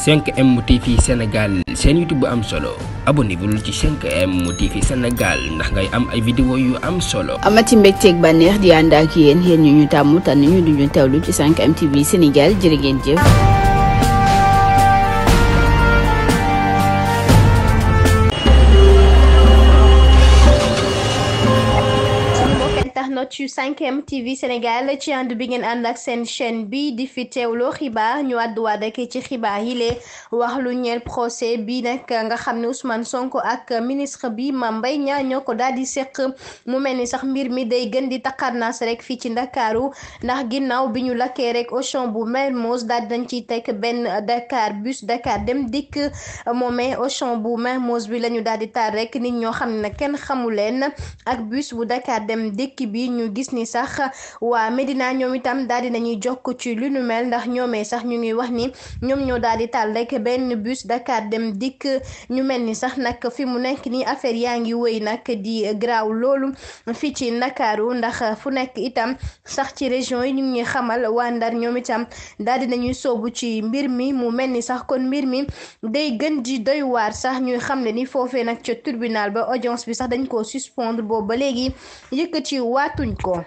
5M TV Sénégal seen YouTube bu am solo abonnez-vous ci 5M TV Sénégal ndax ngay am ay vidéo yu am solo. amati mbégteeg bànneex di ànd ak yéen ñu tàmm tànn ñu duñu teewlu ci 5M TV Sénégal jërë ngeen jëf. ci 5M TV Sénégal ci ànd bi ngeen ànd ak seen chaîne bi di fi teewloo xibaar ñu àdduwaat rek ci xibaar yi lee wax lu ñeel procès bi nag nga xam ne Ousmane Sonko ak ministre bi Mame Mbaye Niang ñoo ko daal di seq mu mel ni sax mbir mi day gën di takkarnaas rek fii ci Ndakaaru ndax ginnaaw bi ñu lakkee rek Auchan bu Mermoz daal dañ ciy teg benn bus Dakar dem dikk moomee Auchan bu Mermoz bi la ñu daal di taal rek nit ñoo xam ne kenn xamu leen ak bus bu Dakar dem dikk bi ñu gis ni sax waa Médina ñoom itam daal di nañuy jokk ci lu nu mel ndax ñoomee sax ñu ngi wax ni ñoom ñoo daal di taal rek benn bus Dakar dem dikk ñu mel ni sax nag fi mu nekk ni affaire yaa ngi wëy nag di graaw loolu fii ci Ndakaaru ndax fu nekk itam sax ci région yi ñu ngi xamal waa Ndar ñoom itam daal di nañuy soobu ci mbir mi mu mel ni sax kon mbir mi day gën di doy waar sax ñuy xam ne ni foofee nag ca tribunal ba audience bi sax dañ koo suspendre boobu ba léegi yëkkati waatuñ ko.